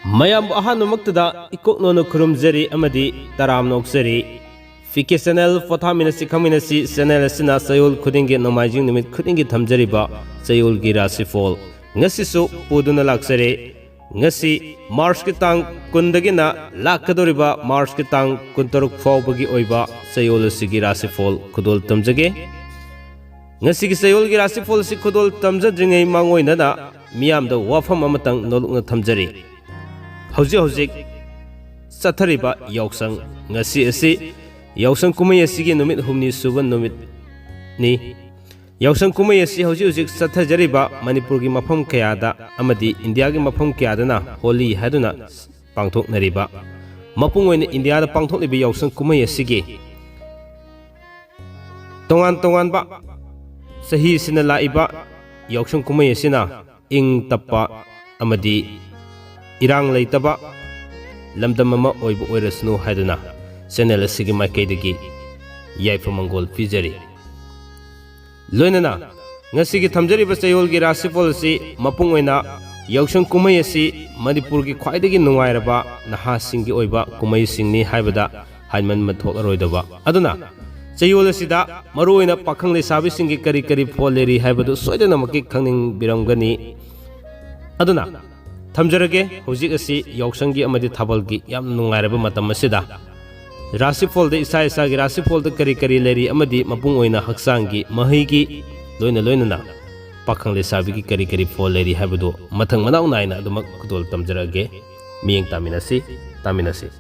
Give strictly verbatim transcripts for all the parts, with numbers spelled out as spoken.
ꯃꯌꯥꯝꯕꯨ ꯑꯍꯥꯟꯕꯃꯛꯇꯗ ꯏꯀꯣꯛꯅꯣꯅ ꯈꯨꯔꯨꯝꯖꯔꯤ ꯑꯃꯗꯤ ꯇꯔꯥꯝꯅ ꯑꯣꯛꯆꯔꯤ꯫ ꯄꯤ ꯀꯦ ꯆꯦꯅꯦꯜ ꯄꯣꯊꯥꯃꯤꯟꯅꯁꯤ ꯈꯪꯃꯤꯟꯅꯁꯤ ꯆꯦꯅꯦꯜ ꯑꯁꯤꯅ ꯆꯌꯣꯜ ꯈꯨꯗꯤꯡꯒꯤ ꯅꯣꯡꯃꯥꯏꯖꯤꯡ ꯅꯨꯃꯤꯠ ꯈꯨꯗꯤꯡꯒꯤ ꯊꯝꯖꯔꯤꯕ ꯆꯌꯣꯜꯒꯤ ꯔꯥꯁꯤꯐꯣꯜ ꯉꯁꯤꯁꯨ ꯄꯨꯗꯨꯅ ꯂꯥꯛꯆꯔꯦ꯫ ꯉꯁꯤ ꯃꯥꯔꯆꯀꯤ ꯇꯥꯡ ꯀꯨꯟꯗꯒꯤꯅ ꯂꯥꯛꯀꯗꯧꯔꯤꯕ ꯃꯥꯔꯆꯀꯤ ꯇꯥꯡ ꯀꯨꯟꯇꯔꯨꯛ ꯐꯥꯎꯕꯒꯤ ꯑꯣꯏꯕ ꯆꯌꯣꯜ ꯑꯁꯤꯒꯤ ꯔꯥꯁꯤꯐꯣꯜ ꯈꯨꯗꯣꯜ ꯇꯝꯖꯒꯦ꯫ ꯉꯁꯤꯒꯤ ꯆꯌꯣꯜꯒꯤ ꯔꯥꯁꯤꯐꯣꯜ ꯑꯁꯤ ꯈꯨꯗꯣꯜ ꯇꯝꯖꯗ꯭ꯔꯤꯉꯩ ꯃꯥꯡꯑꯣꯏꯅꯅ ꯃꯤꯌꯥꯝꯗ ꯋꯥꯐꯝ ꯑꯃꯇꯪ ꯅꯣꯂꯨꯛꯅ ꯊꯝꯖꯔꯤ꯫ ꯍꯧꯖꯤꯛ ꯍꯧꯖꯤꯛ ꯆꯠꯊꯔꯤꯕ ꯌꯥꯎꯁꯪ ꯉꯁꯤ ꯑꯁꯤ ꯌꯥꯎꯁꯪ ꯀꯨꯝꯍꯩ ꯑꯁꯤꯒꯤ ꯅꯨꯃꯤꯠ ꯍꯨꯝꯅꯤ ꯁꯨꯕ ꯅꯨꯃꯤꯠꯅꯤ꯫ ꯌꯥꯎꯁꯪ ꯀꯨꯝꯍꯩ ꯑꯁꯤ ꯍꯧꯖꯤꯛ ꯍꯧꯖꯤꯛ ꯆꯠꯊꯖꯔꯤꯕ ꯃꯅꯤꯄꯨꯔꯒꯤ ꯃꯐꯝ ꯀꯌꯥꯗ ꯑꯃꯗꯤ ꯏꯟꯗꯤꯌꯥꯒꯤ ꯃꯐꯝ ꯀꯌꯥꯗꯅ ꯍꯣꯂꯤ ꯍꯥꯏꯗꯨꯅ ꯄꯥꯡꯊꯣꯛꯅꯔꯤꯕ, ꯃꯄꯨꯡ ꯑꯣꯏꯅ ꯏꯟꯗꯤꯌꯥꯗ ꯄꯥꯡꯊꯣꯛꯂꯤꯕ ꯌꯥꯎꯁꯪ ꯀꯨꯝꯍꯩ ꯑꯁꯤꯒꯤ ꯇꯣꯉꯥꯟ ꯇꯣꯉꯥꯟꯕ ꯆꯍꯤꯁꯤꯅ ꯂꯥꯛꯏꯕ ꯌꯥꯎꯁꯪ ꯀꯨꯝꯍꯩ ꯑꯁꯤꯅ ꯏꯪ ꯇꯞꯄ ꯑꯃꯗꯤ ꯏꯔꯥꯡ ꯂꯩꯇꯕ ꯂꯝꯗꯝ ꯑꯃ ꯑꯣꯏꯕ ꯑꯣꯏꯔꯁꯅꯨ ꯍꯥꯏꯗꯨꯅ ꯆꯦꯅꯦꯜ ꯑꯁꯤꯒꯤ ꯃꯥꯏꯀꯩꯗꯒꯤ ꯌꯥꯏꯐ ꯃꯪꯒꯣꯜ ꯄꯤꯖꯔꯤ꯫ ꯂꯣꯏꯅꯅ ꯉꯁꯤꯒꯤ ꯊꯝꯖꯔꯤꯕ ꯆꯌꯣꯜꯒꯤ ꯔꯥꯁꯤꯐꯣꯜ ꯑꯁꯤ ꯃꯄꯨꯡ ꯑꯣꯏꯅ ꯌꯥꯎꯁꯪ ꯀꯨꯝꯍꯩ ꯑꯁꯤ ꯃꯅꯤꯄꯨꯔꯒꯤ ꯈ꯭ꯋꯥꯏꯗꯒꯤ ꯅꯨꯡꯉꯥꯏꯔꯕ ꯅꯍꯥꯁꯤꯡꯒꯤ ꯑꯣꯏꯕ ꯀꯨꯝꯍꯩꯁꯤꯡꯅꯤ ꯍꯥꯏꯕꯗ ꯍꯥꯏꯃꯟꯕ ꯊꯣꯛꯂꯔꯣꯏꯗꯕ꯫ ꯑꯗꯨꯅ ꯆꯌꯣꯜ ꯑꯁꯤꯗ ꯃꯔꯨꯑꯣꯏꯅ ꯄꯥꯈꯪ ꯂꯩꯁꯥꯕꯤꯁꯤꯡꯒꯤ ꯀꯔꯤ ꯀꯔꯤ ꯐꯣꯜ ꯂꯩꯔꯤ ꯍꯥꯏꯕꯗꯨ ꯁꯣꯏꯗꯅꯃꯛꯀꯤ ꯈꯪꯅꯤꯡꯕꯤꯔꯝꯒꯅꯤ꯫ ꯑꯗꯨꯅ ꯊꯝꯖꯔꯒꯦ꯫ ꯍꯧꯖꯤꯛ ꯑꯁꯤ ꯌꯥꯎꯁꯪꯒꯤ ꯑꯃꯗꯤ ꯊꯥꯕꯜꯒꯤ ꯌꯥꯝꯅ ꯅꯨꯡꯉꯥꯏꯔꯕ ꯃꯇꯝ ꯑꯁꯤꯗ ꯔꯥꯁꯤꯐꯣꯜꯗ ꯏꯁꯥ ꯏꯁꯥꯒꯤ ꯔꯥꯁꯤꯐꯣꯜꯗ ꯀꯔꯤ ꯀꯔꯤ ꯂꯩꯔꯤ ꯑꯃꯗꯤ ꯃꯄꯨꯡ ꯑꯣꯏꯅ ꯍꯛꯆꯥꯡꯒꯤ ꯃꯍꯩꯒꯤ ꯂꯣꯏꯅ ꯂꯣꯏꯅꯅ ꯄꯥꯈꯪ ꯂꯩꯁꯥꯕꯤꯒꯤ ꯀꯔꯤ ꯀꯔꯤ ꯐꯣꯜ ꯂꯩꯔꯤ ꯍꯥꯏꯕꯗꯨ ꯃꯊꯪ ꯃꯅꯥꯎ ꯅꯥꯏꯅ ꯑꯗꯨꯃꯛ ꯈꯨꯗꯣꯜ ꯇꯝꯖꯔꯛꯑꯒꯦ꯫ ꯃꯤꯠꯌꯦꯡ ꯇꯥꯃꯤꯟꯅꯁꯤ, ꯇꯥꯃꯤꯟꯅꯁꯤ꯫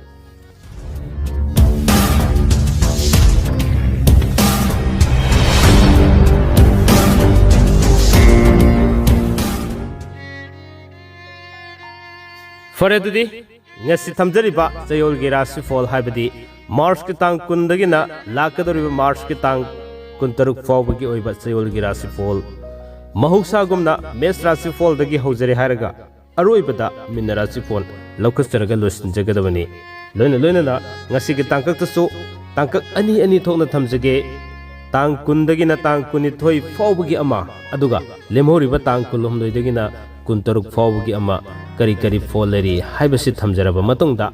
ꯐꯔꯦ, ꯑꯗꯨꯗꯤ ꯉꯁꯤ ꯊꯝꯖꯔꯤꯕ ꯆꯌꯣꯜꯒꯤ ꯔꯥꯁꯤꯐꯣꯜ, ꯍꯥꯏꯕꯗꯤ ꯃꯥꯔꯆꯀꯤ ꯇꯥꯡ ꯀꯨꯟꯗꯒꯤꯅ ꯂꯥꯛꯀꯗꯧꯔꯤꯕ ꯃꯥꯔꯆꯀꯤ ꯇꯥꯡ ꯀꯨꯟꯇꯔꯨꯛ ꯐꯥꯎꯕꯒꯤ ꯑꯣꯏꯕ ꯆꯌꯣꯜꯒꯤ ꯔꯥꯁꯤꯐꯣꯜ, ꯃꯍꯧꯁꯥꯒꯨꯝꯅ ꯃꯦꯁ ꯔꯥꯁꯤꯐꯣꯜꯗꯒꯤ ꯍꯧꯖꯔꯦ ꯍꯥꯏꯔꯒ ꯑꯔꯣꯏꯕꯗ ꯃꯤꯟꯅ ꯔꯥꯁꯤꯐꯣꯜ ꯂꯧꯈꯠꯆꯔꯒ ꯂꯣꯏꯁꯤꯟꯖꯒꯗꯕꯅꯤ꯫ ꯂꯣꯏꯅ ꯂꯣꯏꯅꯅ ꯉꯁꯤꯒꯤ ꯇꯥꯡꯀꯛꯇꯁꯨ ꯇꯥꯡꯀꯛ ꯑꯅꯤ ꯑꯅꯤ ꯊꯣꯛꯅ ꯊꯝꯖꯒꯦ꯫ ꯇꯥꯡ ꯀꯨꯟꯗꯒꯤꯅ ꯇꯥꯡ ꯀꯨꯟꯅꯤꯊꯣꯏ ꯐꯥꯎꯕꯒꯤ ꯑꯃ, ꯑꯗꯨꯒ ꯂꯦꯝꯍꯧꯔꯤꯕ ꯇꯥꯡ ꯀꯨꯟꯍꯨꯝꯗꯣꯏꯗꯒꯤꯅ ꯀꯨꯟꯇꯔꯨꯛ ꯐꯥꯎꯕꯒꯤ ꯑꯃ ꯀꯔꯤ ꯀꯔꯤ ꯐꯣꯜ ꯂꯩꯔꯤ ꯍꯥꯏꯕꯁꯤ ꯊꯝꯖꯔꯕ ꯃꯇꯨꯡꯗ,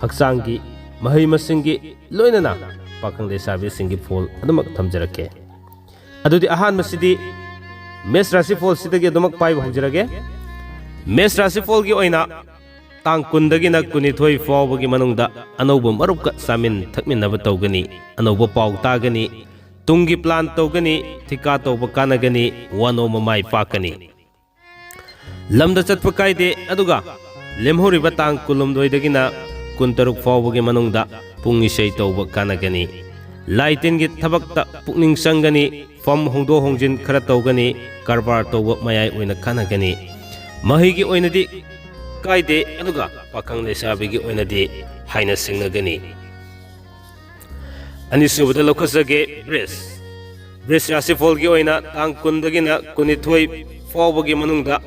ꯍꯛꯆꯥꯡꯒꯤ, ꯃꯍꯩ ꯃꯁꯤꯡꯒꯤ, ꯂꯣꯏꯅꯅ ꯄꯥꯈꯪ ꯂꯩꯁꯥꯕꯤꯁꯤꯡꯒꯤ ꯐꯣꯜ ꯑꯗꯨꯃꯛ ꯊꯝꯖꯔꯛꯀꯦ꯫ ꯑꯗꯨꯗꯤ ꯑꯍꯥꯟꯕꯁꯤꯗꯤ ꯃꯦꯁ ꯔꯥꯁꯤꯐꯣꯜꯁꯤꯗꯒꯤ ꯑꯗꯨꯃꯛ ꯄꯥꯏꯕ ꯍꯧꯖꯔꯒꯦ꯫ ꯃꯦꯁ ꯔꯥꯁꯤꯐꯣꯜꯒꯤ ꯑꯣꯏꯅ ꯇꯥꯡ ꯀꯨꯟꯗꯒꯤꯅ ꯀꯨꯟꯅꯤꯊꯣꯏ ꯐꯥꯎꯕꯒꯤ ꯃꯅꯨꯡꯗ ꯑꯅꯧꯕ ꯃꯔꯨꯞꯀ ꯆꯥꯃꯤꯟ ꯊꯛꯃꯤꯟꯅꯕ ꯇꯧꯒꯅꯤ, ꯑꯅꯧꯕ ꯄꯥꯎ ꯇꯥꯒꯅꯤ, ꯇꯨꯡꯒꯤ ꯄ꯭ꯂꯥꯟ ꯇꯧꯒꯅꯤ, ꯊꯤꯀꯥ ꯇꯧꯕ ꯀꯥꯟꯅꯒꯅꯤ, ꯋꯥꯅꯣꯝꯕ ꯃꯥꯏ ꯄꯥꯛꯀꯅꯤ꯫ ꯂꯝꯗ ꯆꯠꯄ ꯀꯥꯏꯗꯦ, ꯑꯗꯨꯒ ꯂꯦꯝꯍꯧꯔꯤꯕ ꯇꯥꯡ ꯀꯨꯟꯍꯨꯝꯗꯣꯏꯗꯒꯤꯅ ꯀꯨꯟꯇꯔꯨꯛ ꯐꯥꯎꯕꯒꯤ ꯃꯅꯨꯡꯗ ꯄꯨꯡ ꯏꯁꯩ ꯇꯧꯕ ꯀꯥꯟꯅꯒꯅꯤ꯫ ꯂꯥꯏ ꯇꯤꯟꯒꯤ ꯊꯕꯛꯇ ꯄꯨꯛꯅꯤꯡ ꯆꯪꯒꯅꯤ, ꯐꯝ ꯍꯣꯡꯗꯣꯛ ꯍꯣꯡꯖꯤꯟ ꯈꯔ ꯇꯧꯒꯅꯤ, ꯀꯔꯕꯥꯔ ꯇꯧꯕ ꯃꯌꯥꯏ ꯑꯣꯏꯅ ꯀꯥꯟꯅꯒꯅꯤ꯫ ꯃꯍꯩꯒꯤ ꯑꯣꯏꯅꯗꯤ ꯀꯥꯏꯗꯦ, ꯑꯗꯨꯒ ꯄꯥꯈꯪ ꯂꯩꯁꯥꯕꯤꯒꯤ ꯑꯣꯏꯅꯗꯤ ꯍꯥꯏꯅ ꯁꯤꯡꯅꯒꯅꯤ꯫ ꯑꯅꯤꯁꯨꯕꯗ ꯂꯧꯈꯠꯆꯒꯦ ꯕ꯭ꯔꯤꯖ꯫ ꯕ꯭ꯔꯤꯖ ꯔꯥꯁꯤꯐꯣꯜꯒꯤ ꯑꯣꯏꯅ ꯇꯥꯡ ꯀꯨꯟꯗꯒꯤꯅ ꯀꯨꯟꯅꯤꯊꯣꯏ ꯐꯥꯎꯕꯒꯤ ꯃꯅꯨꯡꯗ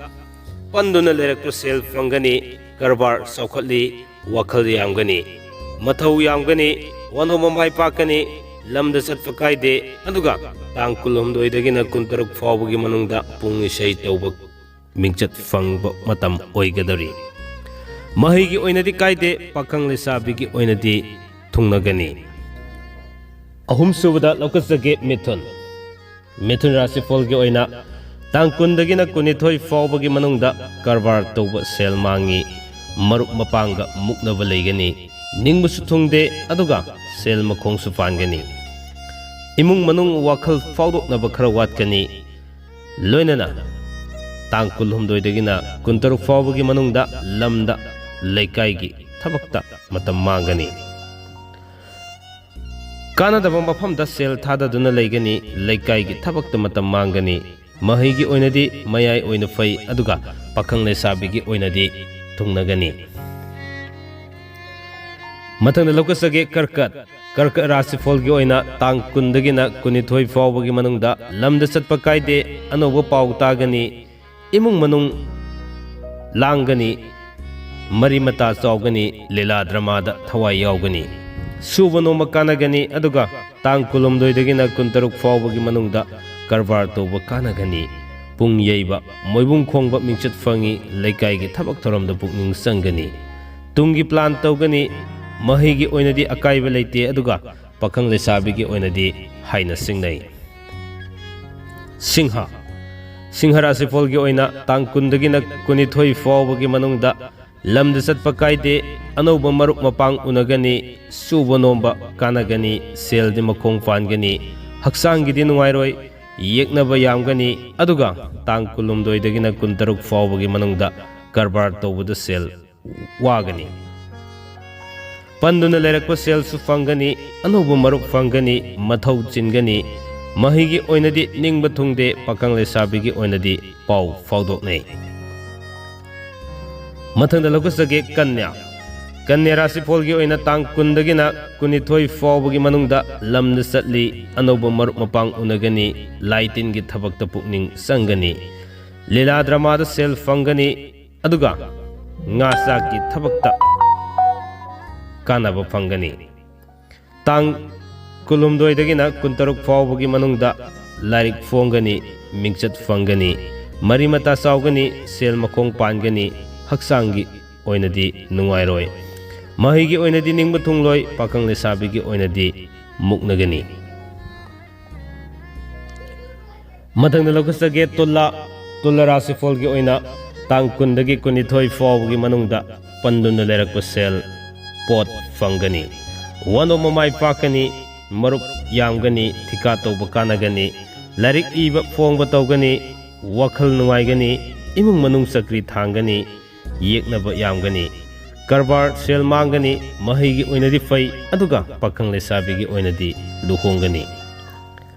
ꯄꯟꯗꯨꯅ ꯂꯩꯔꯛꯄ ꯁꯦꯜ ꯐꯪꯒꯅꯤ, ꯀꯔꯕꯥꯔ ꯆꯥꯎꯈꯠꯂꯤ, ꯋꯥꯈꯜ ꯌꯥꯝꯒꯅꯤ, ꯃꯊꯧ ꯌꯥꯝꯒꯅꯤ, ꯋꯥꯅꯣꯝꯕ ꯃꯥꯏ ꯄꯥꯛꯀꯅꯤ, ꯂꯝꯗ ꯆꯠꯄ ꯀꯥꯏꯗꯦ, ꯑꯗꯨꯒ ꯇꯥꯡ ꯀꯨꯟꯍꯨꯝꯗꯣꯏꯗꯒꯤꯅ ꯀꯨꯟꯇꯔꯨꯛ ꯐꯥꯎꯕꯒꯤ ꯃꯅꯨꯡꯗ ꯄꯨꯡ ꯏꯁꯩ ꯇꯧꯕ ꯃꯤꯡꯆꯠ ꯐꯪꯕ ꯃꯇꯝ ꯑꯣꯏꯒꯗꯧꯔꯤ꯫ ꯃꯍꯩꯒꯤ ꯑꯣꯏꯅꯗꯤ ꯀꯥꯏꯗꯦ, ꯄꯥꯈꯪ ꯂꯩꯁꯥꯕꯤꯒꯤ ꯑꯣꯏꯅꯗꯤ ꯊꯨꯡꯅꯒꯅꯤ꯫ ꯑꯍꯨꯝꯁꯨꯕꯗ ꯂꯧꯈꯠꯆꯒꯦ ꯃꯤꯊꯨꯟ꯫ ꯃꯤꯊꯨꯟ ꯔꯥꯁꯤꯐꯣꯜꯒꯤ ꯑꯣꯏꯅ ꯇꯥꯡ ꯀꯨꯟꯗꯒꯤꯅ ꯀꯨꯟꯅꯤꯊꯣꯏ ꯐꯥꯎꯕꯒꯤ ꯃꯅꯨꯡꯗ ꯀꯔꯕꯥꯔ ꯇꯧꯕ ꯁꯦꯜ ꯃꯥꯡꯉꯤ, ꯃꯔꯨꯞ ꯃꯄꯥꯡꯒ ꯃꯨꯛꯅꯕ ꯂꯩꯒꯅꯤ, ꯅꯤꯡꯕꯁꯨ ꯊꯨꯡꯗꯦ, ꯑꯗꯨꯒ ꯁꯦꯜ ꯃꯈꯣꯡꯁꯨ ꯄꯥꯟꯒꯅꯤ꯫ ꯏꯃꯨꯡ ꯃꯅꯨꯡ ꯋꯥꯈꯜ ꯐꯥꯎꯗꯣꯛꯅꯕ ꯈꯔ ꯋꯥꯠꯀꯅꯤ꯫ ꯂꯣꯏꯅꯅ ꯇꯥꯡ ꯀꯨꯟꯍꯨꯝꯗꯣꯏꯗꯒꯤꯅ ꯀꯨꯟꯇꯔꯨꯛ ꯐꯥꯎꯕꯒꯤ ꯃꯅꯨꯡꯗ ꯂꯝꯗ, ꯂꯩꯀꯥꯏꯒꯤ ꯊꯕꯛꯇ ꯃꯇꯝ ꯃꯥꯡꯒꯅꯤ꯫ ꯀꯥꯟꯅꯗꯕ ꯃꯐꯝꯗ ꯁꯦꯜ ꯊꯥꯗꯗꯨꯅ ꯂꯩꯒꯅꯤ, ꯂꯩꯀꯥꯏꯒꯤ ꯊꯕꯛꯇ ꯃꯇꯝ ꯃꯥꯡꯒꯅꯤ꯫ ꯃꯍꯩꯒꯤ ꯑꯣꯏꯅꯗꯤ ꯃꯌꯥꯏ ꯑꯣꯏꯅ ꯐꯩ, ꯑꯗꯨꯒ ꯄꯥꯈꯪ ꯂꯩꯁꯥꯕꯤꯒꯤ ꯑꯣꯏꯅꯗꯤ ꯊꯨꯡꯅꯒꯅꯤ꯫ ꯃꯊꯪꯗ ꯂꯧꯈꯠꯆꯒꯦ ꯀꯔꯀꯠ꯫ ꯀꯔꯀꯠ ꯔꯥꯁꯤꯐꯣꯜꯒꯤ ꯑꯣꯏꯅ ꯇꯥꯡ ꯀꯨꯟꯗꯒꯤꯅ ꯀꯨꯟꯅꯤꯊꯣꯏ ꯐꯥꯎꯕꯒꯤ ꯃꯅꯨꯡꯗ ꯂꯝꯗ ꯆꯠꯄ ꯀꯥꯏꯗꯦ, ꯑꯅꯧꯕ ꯄꯥꯎ ꯇꯥꯒꯅꯤ, ꯏꯃꯨꯡ ꯃꯅꯨꯡ ꯂꯥꯡꯒꯅꯤ, ꯃꯔꯤ ꯃꯇꯥ ꯆꯥꯎꯒꯅꯤ, ꯂꯤꯂꯥ ꯗ꯭ꯔꯃꯥꯗ ꯊꯋꯥꯏ ꯌꯥꯎꯒꯅꯤ꯫ ꯁꯨꯕ ꯅꯣꯝꯕ ꯀꯥꯟꯅꯒꯅꯤ, ꯑꯗꯨꯒ ꯇꯥꯡ ꯀꯨꯟꯍꯨꯝꯗꯣꯏꯗꯒꯤꯅ ꯀꯨꯟꯇꯔꯨꯛ ꯐꯥꯎꯕꯒꯤ ꯃꯅꯨꯡꯗ ꯀꯔꯕꯥꯔ ꯇꯧꯕ ꯀꯥꯟꯅꯒꯅꯤ꯫ ꯄꯨꯡ ꯌꯩꯕ, ꯃꯣꯏꯕꯨꯡ ꯈꯣꯡꯕ ꯃꯤꯡꯆꯠ ꯐꯪꯉꯤ, ꯂꯩꯀꯥꯏꯒꯤ ꯊꯕꯛ ꯊꯧꯔꯝꯗ ꯄꯨꯛꯅꯤꯡ ꯆꯪꯒꯅꯤ꯫ ꯇꯨꯡꯒꯤ plan ꯇꯧꯒꯅꯤ, ꯃꯍꯩꯒꯤ ꯑꯣꯏꯅꯗꯤ ꯑꯀꯥꯏꯕ ꯂꯩꯇꯦ, ꯑꯗꯨꯒ ꯄꯥꯈꯪ ꯂꯩꯁꯥꯕꯤꯒꯤ ꯑꯣꯏꯅꯗꯤ ꯍꯥꯏꯅ ꯁꯤꯡꯅꯩ꯫ ꯁꯤꯡꯍ, ꯁꯤꯡꯍ ꯔꯥꯁꯤꯐꯣꯜꯒꯤ ꯑꯣꯏꯅ ꯇꯥꯡ ꯀꯨꯟꯗꯒꯤꯅ ꯀꯨꯟꯅꯤꯊꯣꯏ ꯐꯥꯎꯕꯒꯤ ꯃꯅꯨꯡꯗ ꯂꯝꯗ ꯆꯠꯄ ꯀꯥꯏꯗꯦ, ꯑꯅꯧꯕ ꯃꯔꯨꯞ ꯃꯄꯥꯡ ꯎꯅꯒꯅꯤ, ꯁꯨꯕ ꯅꯣꯝꯕ ꯀꯥꯟꯅꯒꯅꯤ, ꯁꯦꯜꯗꯤ ꯃꯈꯣꯡ ꯄꯥꯟꯒꯅꯤ, ꯍꯛꯆꯥꯡꯒꯤꯗꯤ ꯅꯨꯡꯉꯥꯏꯔꯣꯏ, ꯌꯦꯛꯅꯕ ꯌꯥꯝꯒꯅꯤ, ꯑꯗꯨꯒ ꯇꯥꯡ ꯀꯨꯟꯍꯨꯝꯗꯣꯏꯗꯒꯤꯅ ꯀꯨꯟꯇꯔꯨꯛ ꯐꯥꯎꯕꯒꯤ ꯃꯅꯨꯡꯗ ꯀꯔꯕꯥꯔ ꯇꯧꯕꯗ ꯁꯦꯜ ꯋꯥꯒꯅꯤ꯫ ꯄꯟꯗꯨꯅ ꯂꯩꯔꯛꯄ ꯁꯦꯜꯁꯨ ꯐꯪꯒꯅꯤ, ꯑꯅꯧꯕ ꯃꯔꯨꯞ ꯐꯪꯒꯅꯤ, ꯃꯊꯧ ꯆꯤꯟꯒꯅꯤ꯫ ꯃꯍꯩꯒꯤ ꯑꯣꯏꯅꯗꯤ ꯅꯤꯡꯕ ꯊꯨꯡꯗꯦ, ꯄꯥꯈꯪ ꯂꯩꯁꯥꯕꯤꯒꯤ ꯑꯣꯏꯅꯗꯤ ꯄꯥꯎ ꯐꯥꯎꯗꯣꯛꯅꯩ꯫ ꯃꯊꯪꯗ ꯂꯧꯈꯠꯆꯒꯦ ꯀꯟꯌꯥ꯫ ꯀꯟꯌꯥ ꯔꯥꯁꯤꯐꯣꯜꯒꯤ ꯑꯣꯏꯅ ꯇꯥꯡ ꯀꯨꯟꯗꯒꯤꯅ ꯀꯨꯟꯅꯤꯊꯣꯏ ꯐꯥꯎꯕꯒꯤ ꯃꯅꯨꯡꯗ ꯂꯝꯗ ꯆꯠꯂꯤ, ꯑꯅꯧꯕ ꯃꯔꯨꯞ ꯃꯄꯥꯡ ꯎꯅꯒꯅꯤ, ꯂꯥꯏ ꯇꯤꯟꯒꯤ ꯊꯕꯛꯇ ꯄꯨꯛꯅꯤꯡ ꯆꯪꯒꯅꯤ꯫ ꯂꯤꯂꯥ ꯗ꯭ꯔꯃꯥꯗ ꯁꯦꯜ ꯐꯪꯒꯅꯤ, ꯑꯗꯨꯒ ꯉꯥ ꯆꯥꯛꯀꯤ ꯊꯕꯛꯇ ꯀꯥꯟꯅꯕ ꯐꯪꯒꯅꯤ꯫ ꯇꯥꯡ ꯀꯨꯟꯍꯨꯝꯗꯣꯏꯗꯒꯤꯅ ꯀꯨꯟꯇꯔꯨꯛ ꯐꯥꯎꯕꯒꯤ ꯃꯅꯨꯡꯗ ꯂꯥꯏꯔꯤꯛ ꯐꯣꯡꯒꯅꯤ, ꯃꯤꯡꯆꯠ ꯐꯪꯒꯅꯤ, ꯃꯔꯤ ꯃꯇꯥ ꯆꯥꯎꯒꯅꯤ, ꯁꯦꯜ ꯃꯈꯣꯡ ꯄꯥꯟꯒꯅꯤ, ꯍꯛꯆꯥꯡꯒꯤ ꯑꯣꯏꯅꯗꯤ ꯅꯨꯡꯉꯥꯏꯔꯣꯏ꯫ ꯃꯍꯩꯒꯤ ꯑꯣꯏꯅꯗꯤ ꯅꯤꯡꯕ ꯊꯨꯡꯂꯣꯏ, ꯄꯥꯈꯪ ꯂꯩꯁꯥꯕꯤꯒꯤ ꯑꯣꯏꯅꯗꯤ ꯃꯨꯛꯅꯒꯅꯤ꯫ ꯃꯊꯪꯗ ꯂꯧꯈꯠꯆꯒꯦ ꯇꯨꯂꯥ꯫ ꯇꯨꯂꯥ ꯔꯥꯁꯤꯐꯣꯜꯒꯤ ꯑꯣꯏꯅ ꯇꯥꯡ ꯀꯨꯟꯗꯒꯤ ꯀꯨꯟꯅꯤꯊꯣꯏ ꯐꯥꯎꯕꯒꯤ ꯃꯅꯨꯡꯗ ꯄꯟꯗꯨꯅ ꯂꯩꯔꯛꯄ ꯁꯦꯜ ꯄꯣꯠ ꯐꯪꯒꯅꯤ꯫ ꯋꯥꯅꯣꯝꯕ ꯃꯥꯏ ꯄꯥꯛꯀꯅꯤ, ꯃꯔꯨꯞ ꯌꯥꯝꯒꯅꯤ, ꯊꯤꯀꯥ ꯇꯧꯕ ꯀꯥꯟꯅꯒꯅꯤ, ꯂꯥꯏꯔꯤꯛ ꯏꯕ ꯐꯣꯡꯕ ꯇꯧꯒꯅꯤ, ꯋꯥꯈꯜ ꯅꯨꯡꯉꯥꯏꯒꯅꯤ, ꯏꯃꯨꯡ ꯃꯅꯨꯡ ꯆꯀ꯭ꯔꯤ ꯊꯥꯡꯒꯅꯤ, ꯌꯦꯛꯅꯕ ꯌꯥꯝꯒꯅꯤ꯫ ꯀꯔꯕꯥꯔ ꯁꯦꯜ ꯃꯥꯡꯒꯅꯤ, ꯃꯍꯩꯒꯤ ꯑꯣꯏꯅꯗꯤ ꯐꯩ, ꯑꯗꯨꯒ ꯄꯥꯈꯪ ꯂꯩꯁꯥꯕꯤꯒꯤ ꯑꯣꯏꯅꯗꯤ ꯂꯨꯍꯣꯡꯒꯅꯤ꯫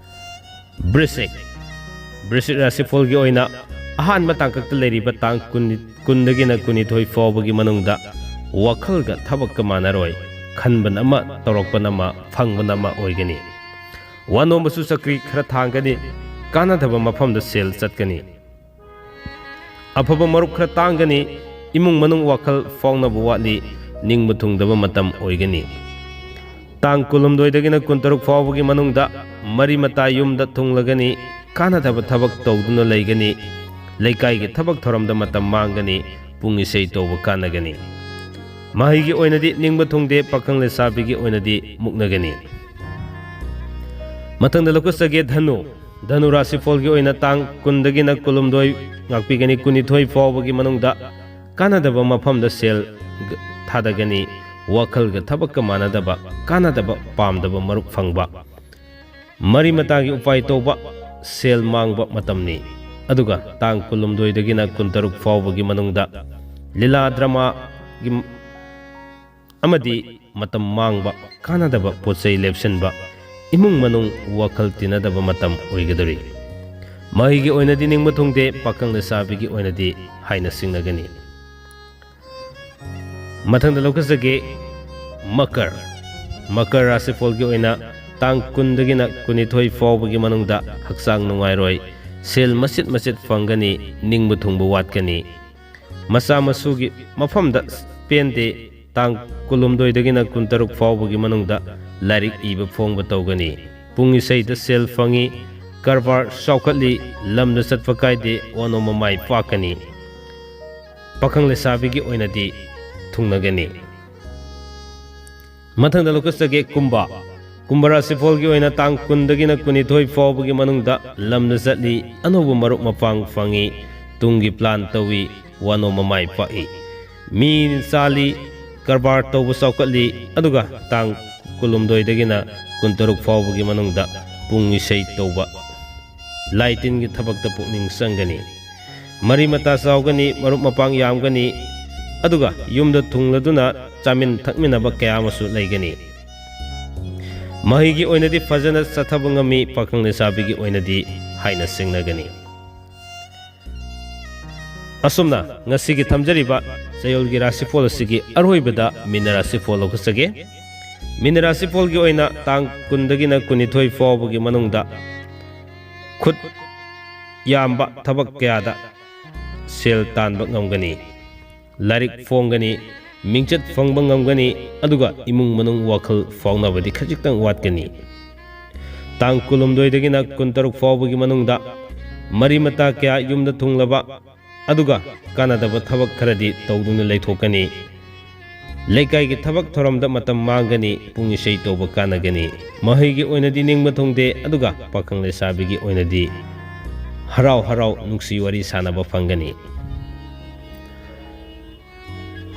ꯕ꯭ꯔꯤꯁꯤꯛ, ꯕ꯭ꯔꯤꯁꯤꯛ ꯔꯥꯁꯤꯐꯣꯜꯒꯤ ꯑꯣꯏꯅ ꯑꯍꯥꯟꯕ ꯇꯥꯡꯀꯛꯇ ꯂꯩꯔꯤꯕ ꯇꯥꯡ ꯀꯨꯟ, ꯀꯨꯟꯗꯒꯤꯅ ꯀꯨꯟꯅꯤꯊꯣꯏ ꯐꯥꯎꯕꯒꯤ ꯃꯅꯨꯡꯗ ꯋꯥꯈꯜꯒ ꯊꯕꯛꯀ ꯃꯥꯟꯅꯔꯣꯏ, ꯈꯟꯕꯅ ꯑꯃ, ꯇꯧꯔꯛꯄꯅ ꯑꯃ, ꯐꯪꯕꯅ ꯑꯃ ꯑꯣꯏꯒꯅꯤ꯫ ꯋꯥꯅꯣꯝꯕꯁꯨ ꯆꯀ꯭ꯔꯤ ꯈꯔ ꯊꯥꯡꯒꯅꯤ, ꯀꯥꯟꯅꯗꯕ ꯃꯐꯝꯗ ꯁꯦꯜ ꯆꯠꯀꯅꯤ꯫ ꯑꯐꯕ ꯃꯔꯨꯞ ꯈꯔ ꯇꯥꯡꯒꯅꯤ, ꯏꯃꯨꯡ ꯃꯅꯨꯡ ꯋꯥꯈꯜ ꯐꯥꯎꯅꯕ ꯋꯥꯠꯂꯤ, ꯅꯤꯡꯕ ꯊꯨꯡꯗꯕ ꯃꯇꯝ ꯑꯣꯏꯒꯅꯤ꯫ ꯇꯥꯡ ꯀꯨꯟꯍꯨꯝꯗꯣꯏꯗꯒꯤꯅ ꯀꯨꯟꯇꯔꯨꯛ ꯐꯥꯎꯕꯒꯤ ꯃꯅꯨꯡꯗ ꯃꯔꯤ ꯃꯇꯥ ꯌꯨꯝꯗ ꯊꯨꯡꯂꯒꯅꯤ, ꯀꯥꯟꯅꯗꯕ ꯊꯕꯛ ꯇꯧꯗꯨꯅ ꯂꯩꯒꯅꯤ꯫ ꯂꯩꯀꯥꯏꯒꯤ ꯊꯕꯛ ꯊꯧꯔꯝꯗ ꯃꯇꯝ ꯃꯥꯡꯒꯅꯤ꯫ ꯄꯨꯡ ꯏꯁꯩ ꯇꯧꯕ ꯀꯥꯟꯅꯒꯅꯤ꯫ ꯃꯍꯩꯒꯤ ꯑꯣꯏꯅꯗꯤ ꯅꯤꯡꯕ ꯊꯨꯡꯗꯦ꯫ ꯄꯥꯈꯪ ꯂꯩꯁꯥꯕꯤꯒꯤ ꯑꯣꯏꯅꯗꯤ ꯃꯨꯛꯅꯒꯅꯤ꯫ ꯃꯊꯪꯗ ꯂꯧꯈꯠꯆꯒꯦ ꯙꯅꯨ꯫ ꯙꯅꯨ ꯔꯥꯁꯤꯐꯣꯜꯒꯤ ꯑꯣꯏꯅ ꯇꯥꯡ ꯀꯨꯟꯗꯒꯤꯅ ꯀꯨꯟꯍꯨꯝꯗꯣꯏ ꯉꯥꯛꯄꯤꯒꯅꯤ꯫ ꯀꯨꯟꯅꯤꯊꯣꯏ ꯐꯥꯎꯕꯒꯤ ꯃꯅꯨꯡꯗ ꯀꯥꯟꯅꯗꯕ ꯃꯐꯝꯗ ꯁꯦꯜ ꯊꯥꯗꯒꯅꯤ꯫ ꯋꯥꯈꯜꯒ ꯊꯕꯛꯀ ꯃꯥꯟꯅꯗꯕ, ꯀꯥꯟꯅꯗꯕ ꯄꯥꯝꯗꯕ ꯃꯔꯨꯞ ꯐꯪꯕ, ꯃꯔꯤ ꯃꯇꯥꯒꯤ ꯎꯄꯥꯏ ꯇꯧꯕ, ꯁꯦꯜ ꯃꯥꯡꯕ ꯃꯇꯝꯅꯤ꯫ ꯑꯗꯨꯒ ꯇꯥꯡ ꯀꯨꯟꯍꯨꯝꯗꯣꯏꯗꯒꯤꯅ ꯀꯨꯟꯇꯔꯨꯛ ꯐꯥꯎꯕꯒꯤ ꯃꯅꯨꯡꯗ ꯂꯤꯂꯥ ꯗ꯭ꯔꯃꯥꯒꯤ ꯑꯃꯗꯤ ꯃꯇꯝ ꯃꯥꯡꯕ, ꯀꯥꯟꯅꯗꯕ ꯄꯣꯠ ꯆꯩ ꯂꯦꯞꯁꯤꯟꯕ, ꯏꯃꯨꯡ ꯃꯅꯨꯡ ꯋꯥꯈꯜ ꯇꯤꯟꯅꯗꯕ ꯃꯇꯝ ꯑꯣꯏꯒꯗꯧꯔꯤ꯫ ꯃꯍꯩꯒꯤ ꯑꯣꯏꯅꯗꯤ ꯅꯤꯡꯕ ꯊꯨꯡꯗꯦ꯫ ꯄꯥꯈꯪ ꯂꯩꯁꯥꯕꯤꯒꯤ ꯑꯣꯏꯅꯗꯤ ꯍꯥꯏꯅ ꯁꯤꯡꯅꯒꯅꯤ꯫ ꯃꯊꯪꯗ ꯂꯧꯈꯠꯆꯒꯦ ꯃꯀꯔ꯫ ꯃꯀꯔ ꯔꯥꯁꯤꯐꯣꯜꯒꯤ ꯑꯣꯏꯅ ꯇꯥꯡ ꯀꯨꯟꯗꯒꯤꯅ ꯀꯨꯟꯅꯤꯊꯣꯏ ꯐꯥꯎꯕꯒꯤ ꯃꯅꯨꯡꯗ ꯍꯛꯆꯥꯡ ꯅꯨꯡꯉꯥꯏꯔꯣꯏ꯫ ꯁꯦꯜ ꯃꯆꯤꯠ ꯃꯆꯤꯠ ꯐꯪꯒꯅꯤ꯫ ꯅꯤꯡꯕ ꯊꯨꯡꯕ ꯋꯥꯠꯀꯅꯤ꯫ ꯃꯆꯥ ꯃꯁꯨꯒꯤ ꯃꯐꯝꯗ ꯄꯦꯟꯗꯦ꯫ ꯇꯥꯡ ꯀꯨꯟꯍꯨꯝꯗꯣꯏꯗꯒꯤꯅ ꯀꯨꯟꯇꯔꯨꯛ ꯐꯥꯎꯕꯒꯤ ꯃꯅꯨꯡꯗ ꯂꯥꯏꯔꯤꯛ ꯏꯕ ꯐꯣꯡꯕ ꯇꯧꯒꯅꯤ꯫ ꯄꯨꯡ ꯏꯁꯩꯗ ꯁꯦꯜ ꯐꯪꯏ꯫ ꯀꯔꯕꯥꯔ ꯆꯥꯎꯈꯠꯂꯤ꯫ ꯂꯝꯗ ꯆꯠꯄ ꯀꯥꯏꯗꯦ꯫ ꯋꯥꯅꯣꯝꯕ ꯃꯥꯏ ꯄꯥꯛꯀꯅꯤ꯫ ꯄꯥꯈꯪ ꯂꯩꯁꯥꯕꯤꯒꯤ ꯑꯣꯏꯅꯗꯤ ꯊꯨꯡꯅꯒꯅꯤ꯫ ꯃꯊꯪꯗ ꯂꯧꯈꯠꯆꯒꯦ ꯀꯨꯝꯚ꯫ ꯀꯨꯝꯚ ꯔꯥꯁꯤꯐꯣꯜꯒꯤ ꯑꯣꯏꯅ ꯇꯥꯡ ꯀꯨꯟꯗꯒꯤꯅ ꯀꯨꯟꯅꯤꯊꯣꯏ ꯐꯥꯎꯕꯒꯤ ꯃꯅꯨꯡꯗ ꯂꯝꯗ ꯆꯠꯂꯤ꯫ ꯑꯅꯧꯕ ꯃꯔꯨꯞ ꯃꯄꯥꯡ ꯐꯪꯏ꯫ ꯇꯨꯡꯒꯤ ꯄ꯭ꯂꯥꯟ ꯇꯧꯏ꯫ ꯋꯥꯅꯣꯝꯕ ꯃꯥꯏ ꯄꯥꯛꯏ꯫ ꯃꯤ ꯆꯥꯜꯂꯤ꯫ ꯀꯔꯕꯥꯔ ꯇꯧꯕ ꯆꯥꯎꯈꯠꯂꯤ꯫ ꯑꯗꯨꯒ ꯇꯥꯡ ꯀꯨꯟꯍꯨꯝꯗꯣꯏꯗꯒꯤꯅ ꯀꯨꯟꯇꯔꯨꯛ ꯐꯥꯎꯕꯒꯤ ꯃꯅꯨꯡꯗ ꯄꯨꯡ ꯏꯁꯩ ꯇꯧꯕ, ꯂꯥꯏ ꯇꯤꯟꯒꯤ ꯊꯕꯛꯇ ꯄꯨꯛꯅꯤꯡ ꯆꯪꯒꯅꯤ꯫ ꯃꯔꯤ ꯃꯇꯥ ꯆꯥꯎꯒꯅꯤ꯫ ꯃꯔꯨꯞ ꯃꯄꯥꯡ ꯌꯥꯝꯒꯅꯤ꯫ ꯑꯗꯨꯒ ꯌꯨꯝꯗ ꯊꯨꯡꯂꯗꯨꯅ ꯆꯥꯃꯤꯟ ꯊꯛꯃꯤꯟꯅꯕ ꯀꯌꯥ ꯑꯃꯁꯨ ꯂꯩꯒꯅꯤ꯫ ꯃꯍꯩꯒꯤ ꯑꯣꯏꯅꯗꯤ ꯐꯖꯅ ꯆꯠꯊꯕ ꯉꯝꯃꯤ꯫ ꯄꯥꯈꯪ ꯂꯩꯁꯥꯕꯤꯒꯤ ꯑꯣꯏꯅꯗꯤ ꯍꯥꯏꯅ ꯁꯤꯡꯅꯒꯅꯤ꯫ ꯑꯁꯨꯝꯅ ꯉꯁꯤꯒꯤ ꯊꯝꯖꯔꯤꯕ ꯆꯌꯣꯜꯒꯤ ꯔꯥꯁꯤꯐꯣꯜ ꯑꯁꯤꯒꯤ ꯑꯔꯣꯏꯕꯗ ꯃꯤꯅ ꯔꯥꯁꯤꯐꯣꯜ ꯂꯧꯈꯠꯆꯒꯦ꯫ ꯃꯤꯅ ꯔꯥꯁꯤꯐꯣꯜꯒꯤ ꯑꯣꯏꯅ ꯇꯥꯡ ꯀꯨꯟꯗꯒꯤꯅ ꯀꯨꯟꯅꯤꯊꯣꯏ ꯐꯥꯎꯕꯒꯤ ꯃꯅꯨꯡꯗ ꯈꯨꯠ ꯌꯥꯝꯕ ꯊꯕꯛ ꯀꯌꯥꯗ ꯁꯦꯜ ꯇꯥꯟꯕ ꯉꯝꯒꯅꯤ꯫ ꯂꯥꯏꯔꯤꯛ ꯐꯣꯡꯒꯅꯤ꯫ ꯃꯤꯡꯆꯠ ꯐꯪꯕ ꯉꯝꯒꯅꯤ꯫ ꯑꯗꯨꯒ ꯏꯃꯨꯡ ꯃꯅꯨꯡ ꯋꯥꯈꯜ ꯐꯥꯎꯅꯕꯗꯤ ꯈꯖꯤꯛꯇꯪ ꯋꯥꯠꯀꯅꯤ꯫ ꯇꯥꯡ ꯀꯨꯟꯍꯨꯝꯗꯣꯏꯗꯒꯤꯅ ꯀꯨꯟꯇꯔꯨꯛ ꯐꯥꯎꯕꯒꯤ ꯃꯅꯨꯡꯗ ꯃꯔꯤ ꯃꯇꯥ ꯀꯌꯥ ꯌꯨꯝꯗ ꯊꯨꯡꯂꯕ ꯑꯗꯨꯒ ꯀꯥꯟꯅꯗꯕ ꯊꯕꯛ ꯈꯔꯗꯤ ꯇꯧꯗꯨꯅ ꯂꯩꯊꯣꯛꯀꯅꯤ꯫ ꯂꯩꯀꯥꯏꯒꯤ ꯊꯕꯛ ꯊꯧꯔꯝꯗ ꯃꯇꯝ ꯃꯥꯡꯒꯅꯤ, ꯄꯨꯡ ꯏꯁꯩ ꯇꯧꯕ ꯀꯥꯟꯅꯒꯅꯤ꯫ ꯃꯍꯩꯒꯤ ꯑꯣꯏꯅꯗꯤ ꯅꯤꯡꯕ ꯊꯨꯡꯗꯦ, ꯑꯗꯨꯒ ꯄꯥꯈꯪ ꯂꯩꯁꯥꯕꯤꯒꯤ ꯑꯣꯏꯅꯗꯤ ꯍꯔꯥꯎ ꯍꯔꯥꯎ ꯅꯨꯡꯁꯤ ꯋꯥꯔꯤ ꯁꯥꯟꯅꯕ ꯐꯪꯒꯅꯤ꯫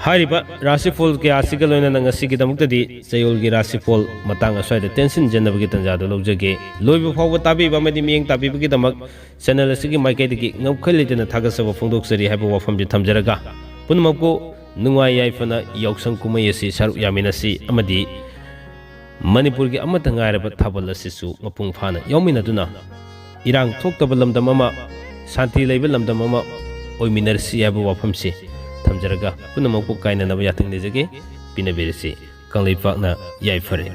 ꯍꯥꯏꯔꯤꯕ ꯔꯥꯁꯤꯐꯣꯜ ꯀꯌꯥ ꯑꯁꯤꯒ ꯂꯣꯏꯅꯅ ꯉꯁꯤꯒꯤꯗꯃꯛꯇꯗꯤ ꯆꯌꯣꯜꯒꯤ ꯔꯥꯁꯤꯐꯣꯜ ꯃꯇꯥꯡ ꯑꯁ꯭ꯋꯥꯏꯗ ꯇꯦꯟꯁꯤꯟꯖꯅꯕꯒꯤ ꯇꯥꯟꯖꯥꯗꯨ ꯂꯧꯖꯒꯦ꯫ ꯂꯣꯏꯕ ꯐꯥꯎꯕ ꯇꯥꯕꯤꯕ ꯑꯃꯗꯤ ꯃꯤꯠꯌꯦꯡ ꯇꯥꯕꯤꯕꯒꯤꯗꯃꯛ ꯆꯦꯅꯦꯜ ꯑꯁꯤꯒꯤ ꯃꯥꯏꯀꯩꯗꯒꯤ ꯉꯝꯈꯩ ꯂꯩꯇꯅ ꯊꯥꯒꯠꯆꯕ ꯐꯣꯡꯗꯣꯛꯆꯔꯤ ꯍꯥꯏꯕ ꯋꯥꯐꯝꯁꯤ ꯊꯝꯖꯔꯒ, ꯄꯨꯝꯅꯃꯛꯄꯨ ꯅꯨꯡꯉꯥꯏ ꯌꯥꯏꯐꯅ ꯌꯥꯎꯁꯪ ꯀꯨꯝꯍꯩ ꯑꯁꯤ ꯁꯔꯨꯛ ꯌꯥꯃꯤꯟꯅꯁꯤ ꯑꯃꯗꯤ ꯃꯅꯤꯄꯨꯔꯒꯤ ꯑꯃꯠꯇ ꯉꯥꯏꯔꯕ ꯊꯥꯕꯜ ꯑꯁꯤꯁꯨ ꯃꯄꯨꯡ ꯐꯥꯅ ꯌꯥꯎꯃꯤꯟꯅꯗꯨꯅ ꯏꯔꯥꯡ ꯊꯣꯛꯇꯕ ꯂꯝꯗꯝ ꯑꯃ, ꯁꯥꯟꯇꯤ ꯂꯩꯕ ꯂꯝꯗꯝ ꯑꯃ ꯑꯣꯏꯃꯤꯟꯅꯔꯁꯤ ꯍꯥꯏꯕ ꯋꯥꯐꯝꯁꯤ ꯊꯝꯖꯔꯒ ꯄꯨꯝꯅꯃꯛꯄꯨ ꯀꯥꯏꯅꯅꯕ ꯌꯥꯊꯪ ꯅꯤꯖꯒꯦ꯫ ꯄꯤꯅꯕꯤꯔꯁꯤ꯫ ꯀꯪꯂꯩꯄꯥꯛꯅ ꯌꯥꯏꯐꯔꯦ꯫